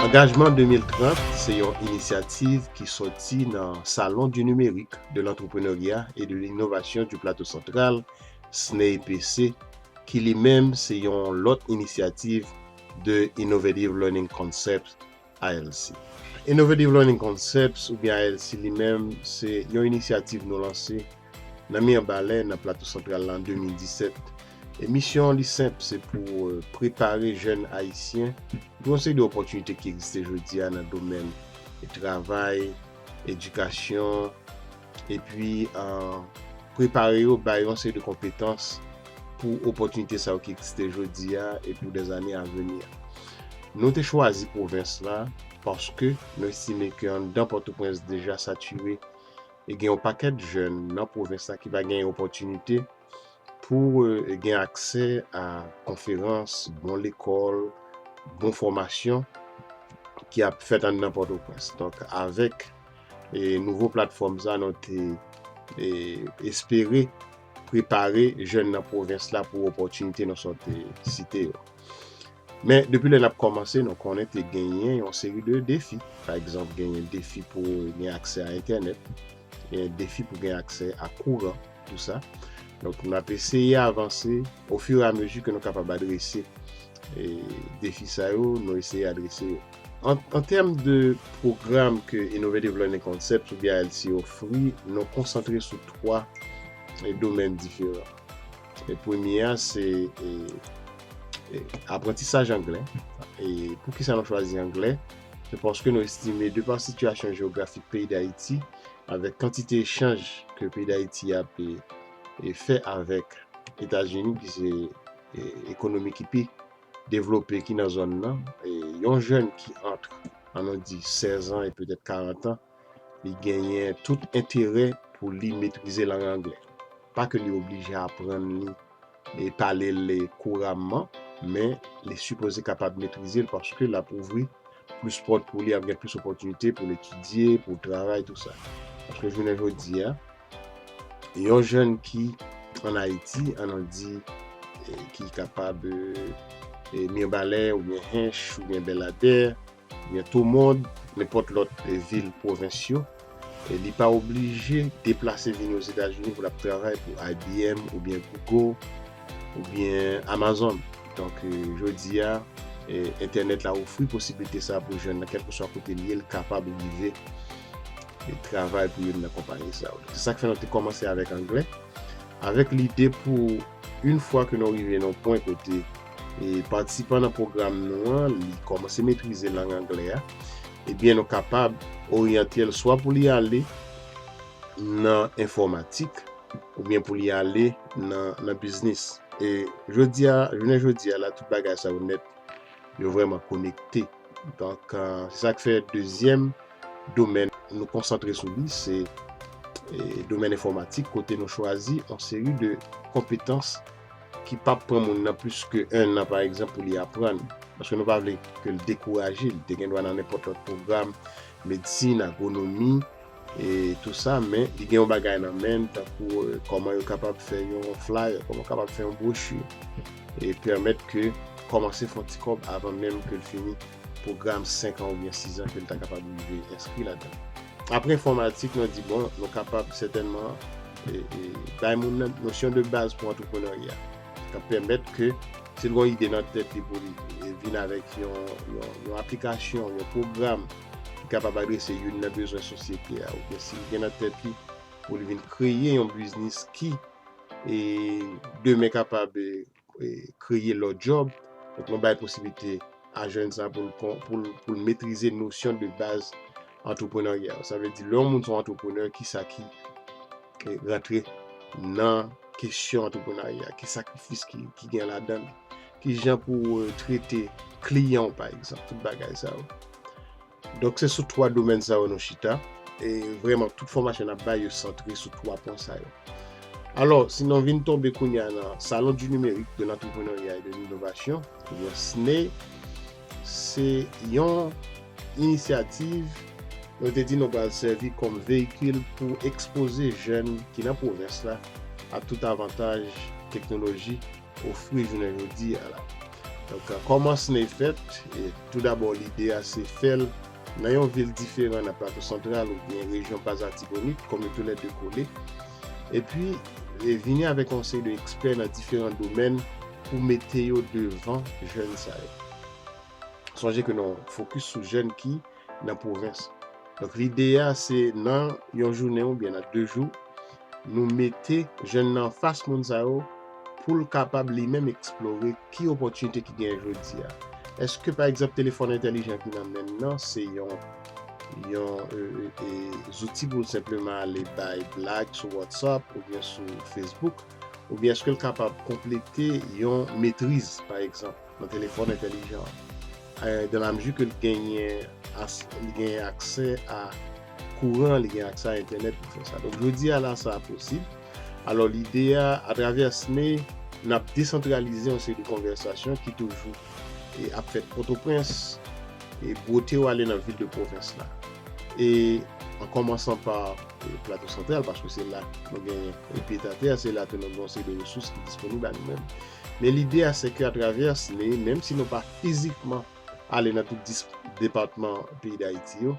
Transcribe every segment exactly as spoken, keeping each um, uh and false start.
Angajman de mil trant se yon inisyativ ki sòti nan Salon du Numérique, de l'Entrepreneuriat et de l'Innovation du Plateau Central, sneypc, ki li menm se yon lòt inisyativ de Innovative Learning Concepts, I L C. Innovative Learning Concepts oubyen I L C li menm se yon inisyativ nou lanse nan Mibalè, nan Plato Santral la, an de mil disèt. E misyon li senp, se pou, euh, prepare jèn ayisyen pou yon seri de opòtinite ki egziste jodi a nan domèn travay, edikasyon, epi, euh, prepare yo, ba yo yon seri de konpetans pou opòtinite sa yo ki egziste jodi a e pou dèzane aveni a. Nou te chwazi pwovens la paske nou estime ke anndan Pòtoprens deja satire e gen yon pakèt jèn nan pwovens la ki pa gen opòtinite pou, euh, gen aksè a konferans, bon lekòl, bon fòmasyon ki ap fèt anndan Pòtoprens. Donk, avèk, e, nouvo platfòm sa, nou te, e, espere prepare jèn nan pwovens la pou opòtinite nou sot site yo. Men, depi lè n ap kòmanse, nou konnen te genyen yon seri de defi. Pa egzanp, genyen defi pou gen aksè a entènèt, genyen defi pou gen aksè a kouran, tou sa. Donk, n ap eseye avanse ofiramezi ke nou kapab adrese, e, defi sa yo, nou eseye adrese yo. An, an tèm de pwogram ke Innovative Learning Concepts oubyen I L C ofri, nou konsantre sou twa, e, domèn diferan. E premye a, se, e, e, aprantisaj anglè. E poukisa nou chwazi anglè? Se paske nou estime, de pa sitiyasyon jewografik peyi Dayiti, avèk kantite echanj ke peyi Dayiti ap, e, e, fè avèk Etazini, ki se, e, ekonomi ki pi devlope ki nan zòn nan, e, yon jèn ki ant, ann nou di, sèz an e petèt karant an, li genyen tout enterè pou li metrize lang anglè. Pa ke li oblije aprann li e pale l kouramman, men li sipoze kapab metrize l paske l ap ouvri plis pòt pou li, ap gen plis opòtinite pou l etidye, pou l travay, tou sa. Paske jounen jodi a, yon jèn ki ann Ayiti, ann nou di, e, ki kapab, e, e, Mibalè, oubyen Hench, oubyen Bèladè, oubyen Tomond, nenpòt lòt, e, vil pwovens yo, e li pa oblije deplase vini Ozetazini pou l ap travay pou I B M oubyen Google oubyen Amazon. Donk, e, jodi a, e, entènèt la ofri posiblite sa pou jèn nan, kèlkeswa kote l ye, l kapab rive e travay pou youn nan konpayi sa yo. Se sa k fè nou te kòmanse avèk anglè, avèk lide pou, yon fwa ke nou rive nan yon pwen kote, e, patisipan nan pwogram nou an, li kòmanse metrize lang anglè a, ebyen, nou kapab oryante l swa pou li ale nan enfòmatik, oubyen pou li ale nan, nan biznis. E jodi a, jounen jodi a la, tout bagay sa yo nèt, yo vrèman konekte. Donk, e, se sa k fè dezyèm domèn nou konsantre sou li, se, e, domèn enfòmatik, kote nou chwazi yon seri de konpetans ki p ap pran moun nan plis ke en an, pa egzanp, pou li aprann. Paske nou pa vle ke l dekouraje, li te gen dwa nan nenpòt lòt pwogram, medsin, agwonomi, e tou sa, men li gen yon bagay nan men l, tankou, e, kòman yo kapab fè yon flyer, kòman yo kapab fè yon bwochi, e pèmèt ke kòmanse fè yon ti kòb avan menm ke l fini pwogram senk an oubyen sis an ke l ta kapab rive enskri ladan. Apre enfòmatik, nou di, bon, nou kapab sètènman, e, e, bay moun nan nosyon de baz pou antreprenarya, k ap pèmèt ke si l gen yon ide nan tèt li pou li, e, vin avèk yon, yon, yon aplikasyon, yon pwogram ki kapab adrese youn nan bezwen sosyete a, oubyen si l gen nan tèt li pou li vin kreye yon biznis ki, e, demen kapab, e, e, kreye lòt djòb. Donk, nou bay posiblite a jèn sa pou l kon-, pou l, pou l metrize nosyon de baz antreprenarya. Sa vle di, lè yon moun se yon antreprenè, kisa ki, e, rantre nan kesyon antreprenarya, ki sakrifis ki, ki gen ladan l, ki jan pou, e, trete kliyan w, pa egzanp, tout bagay sa yo. Donk, se sou twa domèn sa yo nou chita. E vrèman, tout fòmasyon n ap bay yo santre sou twa pwen sa yo. Alò, si nou vin tonbe kounye a nan Salon du Numérique, de l'Entrepreneuriat et de l'Innovation, oubyen sney, se yon inisyativ nou te di nou pral sèvi kòm veyikil pou ekspoze jèn ki nan pwovens la a tout avantaj teknoloji ofri jounen jodi a la. Donk, kòman SNAE fèt? E, toudabò, lide a se fè l nan yon vil diferan nan Plato Santral oubyen rejyon Baz Latibonit, kòm yo toulède kole. Epi, e, vini avèk yon seri de ekspè nan diferan domèn pou mete yo devan jèn sa yo. Sonje ke nou fokis sou jèn ki nan pwovens. Donk, lide a se nan yon jounen oubyen nan de jou, nou mete jèn nan anfas moun sa yo pou l kapab li menm eksplore ki opòtinite ki genyen jodi a. Èske, pa egzanp, telefòn entèlijan ki nan men l nan se yon, yon e, e, e, zouti pou l senpleman ale bay blag sou WhatsApp oubyen sou Facebook? Oubyen èske l kapab konplete yon metriz, pa egzanp, nan telefòn entèlijan an, dans la mesure ke l genyen, li genyen aksè a kouran, li genyen aksè a entènèt pou fè sa. Donk, jodi a la, sa posib. Alò, lide a, atravè SNAE, n ap desantralize yon seri de konvèsasyon ki toujou e ap fèt Pòtoprens, e bwote yo ale nan vil de pwovens la. E an kòmansan pa e, Plato Santral, paske se la nou genyen e pye atè, se la ke nou gen yon seri de resous ki disponib a nou menm. Men lide a, se ke atravè SNAE, menm si nou pa fizikman ale nan tout dis depatman peyi Dayiti yo,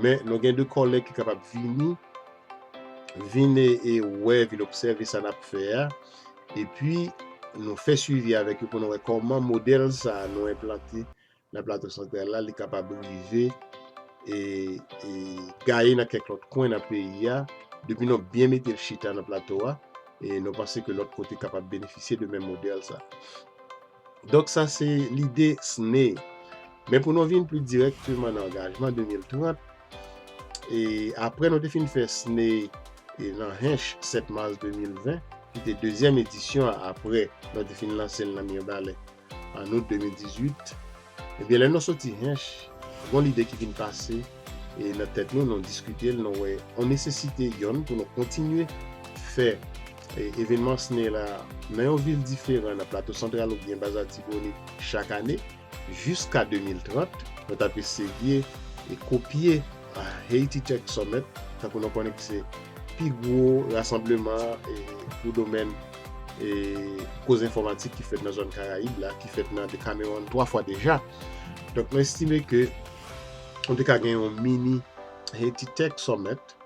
men nou gen de kòlèg ki kapab vini, vin e, e wè, vin obsève sa n ap fè a, epi nou fè swivi avèk yo pou nou wè kòman modèl sa a nou enplante nan Plato Santral la, li kapab rive e, e gaye nan kèk lòt kwen nan peyi a, depi nou byen mete l chita nan plato a, e nou panse ke lòt kote kapab benefisye de menm modèl sa. Donk, sa se lide SNAE. Men pou nou vin pli dirèkteman nan angajman de mil trant, e apre nou te fin fè SNAE e nan Hench sèt mas de mil ven, ki te dezyèm edisyon an apre nou te fin lanse l nan Mibalè an out de mil dizuit, ebyen, lè nou soti Hench, gon lide ki vin pase e nan tèt nou, nou diskite l, nou wè yon nesesite yonn pou nou kontinye fè e, evènman SNAE la nan yon vil diferan nan Plato Santral oubyen Baz Latibonit chak ane, jiska de mil trant, nou t ap eseye e kopye a Haiti Tech Summit, tankou nou konnen ki se pi gwo rasanbleman e, pou domèn e, koze enfòmatik ki fèt nan zòn Karayib la, ki fèt nan Decameron twa fwa deja. Donk, nou estime ke nou te ka gen yon mini Haiti Tech Summit,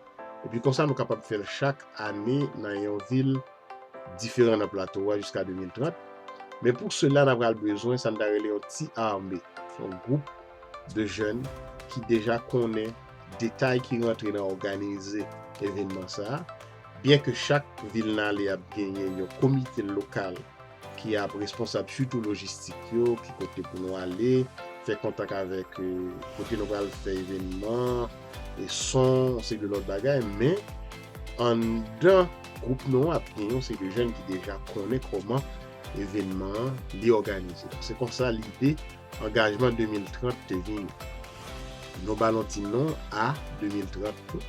epi konsa nou kapab fè l chak ane nan yon vil diferan nan plato a jiska de mil trant. Men pou sela, n a pral bezwen sa n ta rele yon ti ame, yon gwoup de jèn ki deja konnen detay ki rantre nan òganize evènman sa a. Byen ke chak vil n ale ap genyen yon komite lokal ki ap responsab sitou lojistik yo, ki kote pou nou ale, fè kontak avèk e, kote nou pral fè evènman, e son, yon seri de lòt bagay, men anndan gwoup nou an ap gen yon seri de jèn ki deja konnen kòman evènman an li òganize. Donk, se konsa lide angajman de mil trant te vini. Nou ba l yon ti non, A de mil trant tou.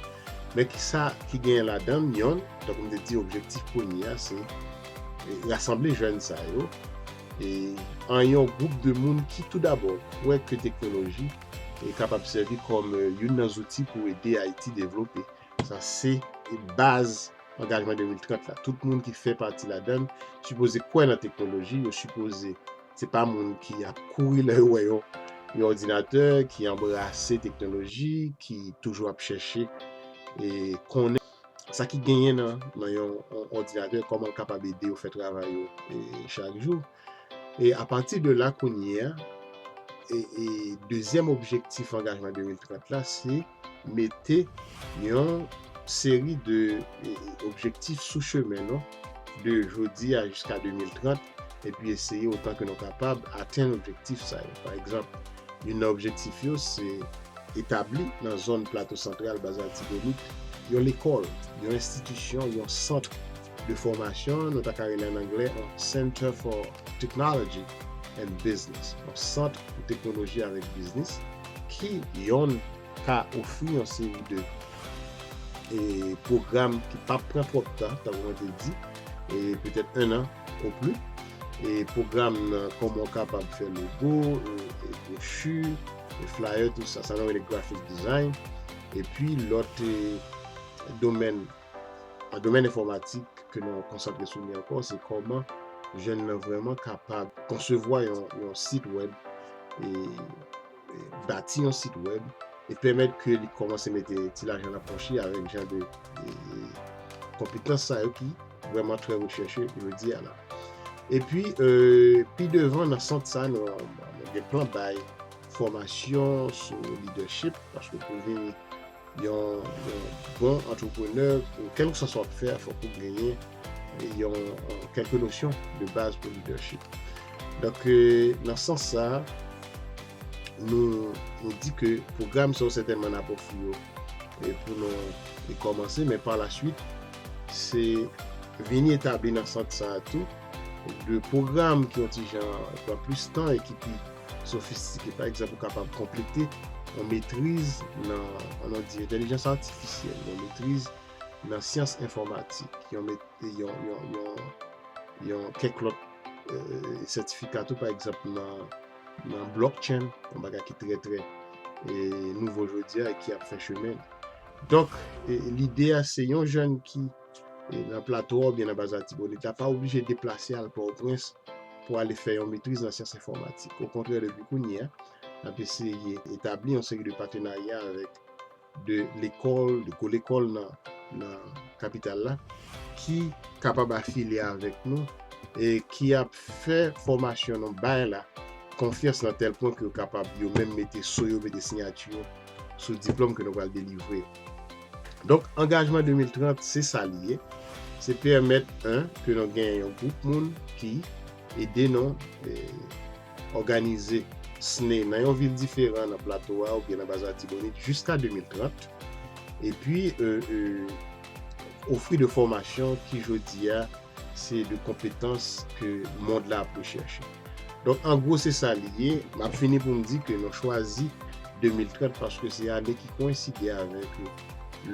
Men ki sa ki genyen ladan l, yonn, tankou m te di, objektif premye a, se e, rasanble jèn sa yo e, an yon gwoup de moun ki toudabò kwè ke teknoloji e, kapab sèvi kòm e, youn nan zouti pou ede Ayiti devlope. Sa se e, baz angajman de mil trant la. Tout moun ki fè pati ladan l sipoze kwè nan teknoloji, yo sipoze, se pa moun ki ap kouri lè yo wè yon, yon òdinatè, ki anbrase teknoloji, ki toujou ap chèche e, konnen sa ki genyen nan, nan yon, yon òdinatè, kòman l kapab ede yo fè travay yo e, chak jou. E apati de la, kounye a, e, e dezyèm objektif angajman de mil trant la, se mete yon seri de e, e, objektif sou chemen nou, de jodi a jiska de mil trant, epi eseye otan ke nou kapab atenn objektif sa yo. Pa egzanp, youn nan objektif yo, se etabli nan zòn Plato Santral, Baz Latibonit, yon lekòl, yon enstitisyon, yon sant de fòmasyon, nou ta ka rele an anglè yon Center for Technology and Business, yon sant pou teknoloji avèk biznis, ki yonn ka ofri yon seri de e, pwogram ki p ap pran twòp tan, tankou mwen te di, e petèt en an o pli. E pwogram nan, kòman w kapab fè logo, e, e bwochi, e flyer, tou sa, sa nou rele graphic design. Epi lòt e, domèn, nan domèn enfòmatik ke nou konsantre sou li ankò, se kòman jèn nan vrèman kapab konsevwa yon, yon sit wèb e, e bati yon sit wèb e pèmèt ke li kòmanse mete ti lajan nan pòch li avèk jan de, de konpetans sa yo ki vrèman trè rechèche jodi a la. Epi, euh, pi devan nan sant sa, nou, nou gen plan bay fòmasyon sou leadership, paske pou vin yon, yon bon antreprenè, ou kèlkeswa sa w ap fè, fòk ou genyen yon, yon kèlke nosyon de baz pou leadership. Donk, euh, nan sans sa, nou, nou di ke pwogram sa yo sètènman n ap ofri yo e pou nou e kòmanse, men pa la swit, se vini etabli nan sant sa a tou de pwogram ki yon ti jan pran plis tan e ki pi sofistike. Pa egzanp, ou kapab konplete yon metriz nan, ann di, entèlijans atifisyèl, yon metriz nan syans enfòmatik, yon, yon, yon, yon, yon kèk lòt, euh, sètifika tou, pa egzanp, nan, nan blockchain, yon bagay ki trè, trè, e, nouvo jodi a e ki ap fè chemen. Donk, e, lide a, se yon jèn ki, e, nan Plato a oubyen nan Baz Latibonit la, pa oblije deplase al Pòtoprens pou ale fè yon metriz nan syans enfòmatik. Okontrè, depi kounye a, n ap eseye etabli yon seri de patenarya avèk de lekòl, de gwo lekòl nan, nan kapital la, ki kapab afilye avèk nou e ki ap fè fòmasyon nou bay la konfyans nan tèl pwen ke yo kapab yo menm mete so yo, mete siyati yo sou diplòm ke nou pral delivre yo. Donk, angajman de mil trant, se sa li ye. Se pèmèt, en, ke nou gen yon gwoup moun ki ede nou, e, òganize S N E nan yon vil diferan nan Plato a oubyen nan Baz Latibonit jiska de mil trant. Epi, e, e, ofri de fòmasyon ki jodi a se de konpetans ke mond la ap rechèche. Donk, an gwo, se sa li ye. M ap fini pou m di ke nou chwazi de mil trant paske se ane ki koyenside avèk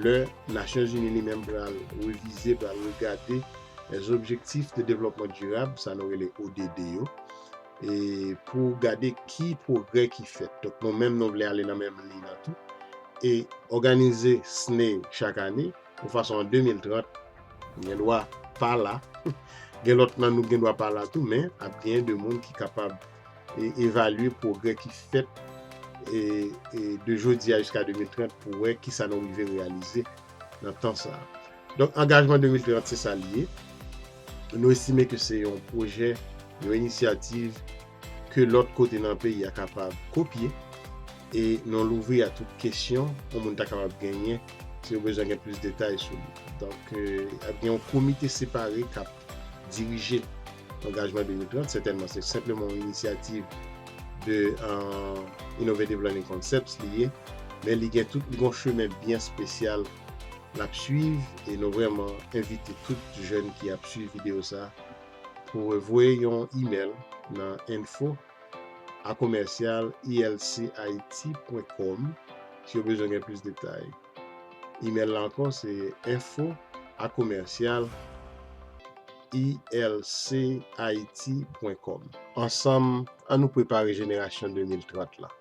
lè Nasyonzini li menm pral revize, pral regade les objectifs de développement durable, sa nou rele O D D yo, e pou gade ki pwogrè ki fèt. Donk, nou menm, nou vle ale nan menm liy nan tou. E òganize S N E chak ane, yon fason an de mil trant, gen dwa pa la. Gen lòt nan nou gen dwa pa la tou, men ap genyen de moun ki kapab e, evalye pwogrè ki fèt e, e, de jodi a jiska de mil trant pou wè kisa nou rive reyalize nan tan sa a. Donk, angajman de mil trant, se sa li ye. Nou estime ke se yon pwojè, yon inisyativ ke lòt kote nan peyi a kapab kopye. E nou louvri a tout kesyon yon moun ta kapab genyen si yo bezwen gen plis detay sou li. Donk, e, ap gen yon komite separe k ap dirije angajman de mil trant. Sètènman, se senpleman yon inisyativ de, e, Innovative Learning Concepts li ye, men li gen tout, li gen yon chemen byen espesyal l ap swiv, e nou vrèman envite tout jèn ki ap swiv videyo sa pou voye yon imèl nan info a commercial I L C I T point com si yo bezwen gen plis detay. Imèl la ankò, se info a commercial I L C I T point com. Ansanm, ann nou prepare jenerasyon de mil trant la.